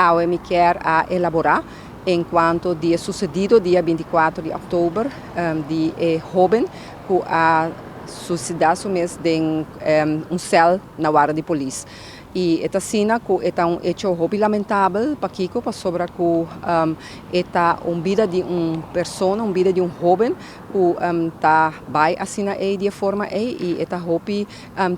Awe mi kier a elabora en cuanto di sucedido dia 24 di october di e hoben cu a suicida su mes den un cel na warda di polis. Y ta asina cu ta un hecho hopi lamentabel. Pakico? Pasobra cu ta un bida di un persona, un bida di un hoben cu ta bay asina e di forma e, y ta hopi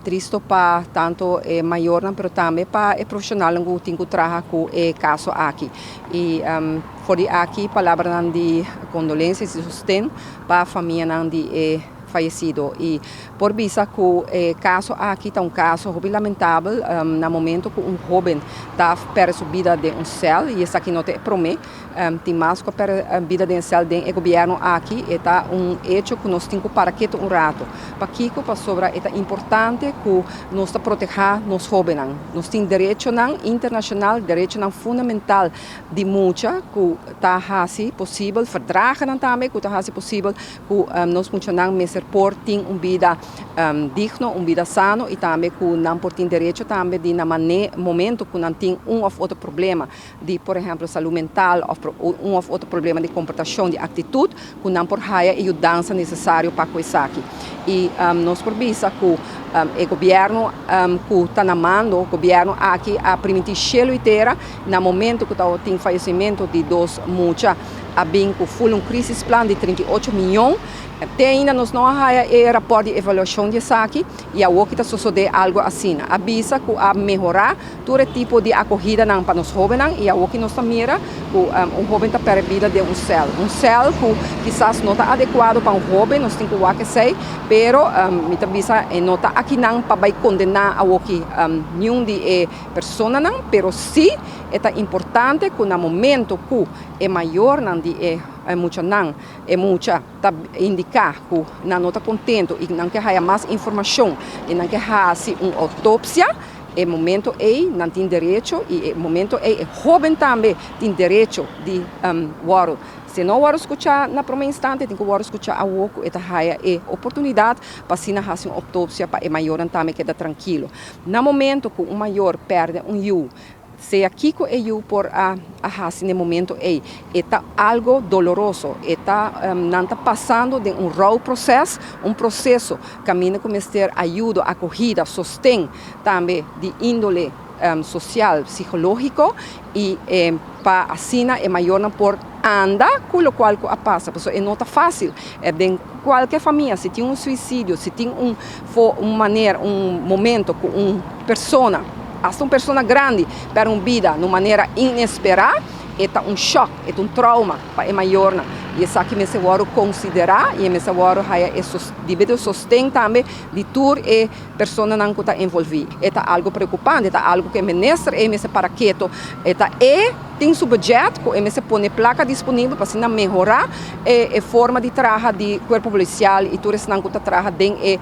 tristo pa tanto e mayornan, pero tambe pa e profesional cu tin cu traha cu e caso aki. Y for di aki palabranan di condolencia y sosten pa famia di e fayecido. Y por bisa cu e caso aki ta un caso hopi lamentabel na momento cu un hoben ta perde su bida den un cel, y esaki no ta prome, tin mas cu perde bida den cel den e gobierno aki. Ta un hecho cu nos tin cu para keto un rato. Pakico? Pasobra ta importante cu nos ta proteha nos hobennan. Nos tin derechonan internacional, derechonan fundamental di mucha cu ta hasi posibel, verdragen tambe cu ta hasi posibel cu nos muchanan mester por tin un bida digno, un bida sano, y tambe cu nan por tin derecho tambe di na momento cu nan tin un of otro problema di, por ehempel, salud mental of un of otro problema di comportacion, di actitud, cu nan por haya e yudansa necesario pa esaki. Y nos por bisa cu e gobierno cu ta na mando, gobierno aki a priminti cielo y tera na momento cu tin fayecimento di dos mucha, a bin cu full un crisis plan di 38 miyon. Te ainda nos no a e rapport di evaluacion di esaki, y awor cu ta sucede algo asina. A bisa cu a mehora tur tipo di acogida nan pa nos hobennan, y awor cu nos mira cu un hoben ta perde bida den un cel. Un cel cu kisas no ta adecuado pa un hoben, nos tin cu wak esey, pero mi ta bisa no ta aki nan pa bay condena awor cu ningun di e personanan, pero si ta importante cu na momento cu e mayornan di e muchanan, e mucha ta indica cu nan no ta contento y nan kier mas informacion y nan kier hasi un autopsia, e momento ey nan tin derecho, y e momento ey e hoben tambe tin derecho di wordo. Si no wordo scucha na prome instante, tin cu wordo scucha awor cu e ta haya e oportunidad pa asina hasi un autopsia pa e mayor tambe keda trankil. Na momento cu un mayor perde un yiu, sea kico e yiu por a hasi na momento ey, ta algo doloroso, ta nan ta pasando den un rouwproces, un proceso caminda cu mester ayudo, acogida, sosten tambe di indole social, psicologico, y pa asina e mayornan por anda cu loke a pasa, pasobra no ta facil. Den cualkier famia, si tin un suicidio, si tin un manera, un momento cu un persona, hasta un persona grandi, perde un bida di manera inespera, ta un shock, ta un trauma pa e mayornan. Y esaki mester wordo considera y mester wordo haya debido sosten tambe di tur e personanan cu ta envolvi. Ta algo preocupante, ta algo cu e minister e mester para keto, ta e tin su budget cu e mester pone placa disponibel pa asina mehora e forma di traha di cuerpo policial y tur esnan cu ta traha den e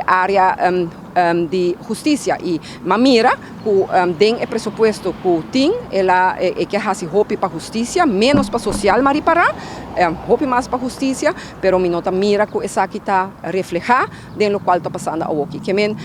area di husticia. Y m'a mira cu den e presupuesto cu tin ela e kier hasi hopi pa husticia, menos pa social, m'a ripara, hopi mas pa husticia, pero mi no ta mira cu esaki ta refleha den loke ta pasando awor. Kiermen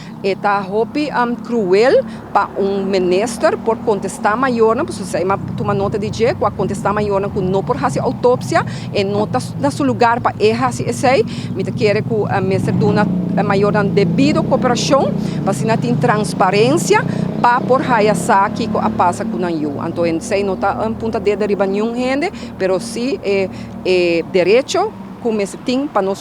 ta hopi cruel pa un minister por contesta mayornan, pasobra esey tuma nota di dje, cu a contesta mayornan cu no por hasi autopsia y no ta na su lugar pa e hasi esey. Mi ta kere cu mester duna mayornan debido cooperacion pa asina tin transparencia pa por haya sa kico a pasa cu nan yiu. Anto esey no ta un punta dedo riba ningun hende, pero si e derecho cu mester tin pa nos.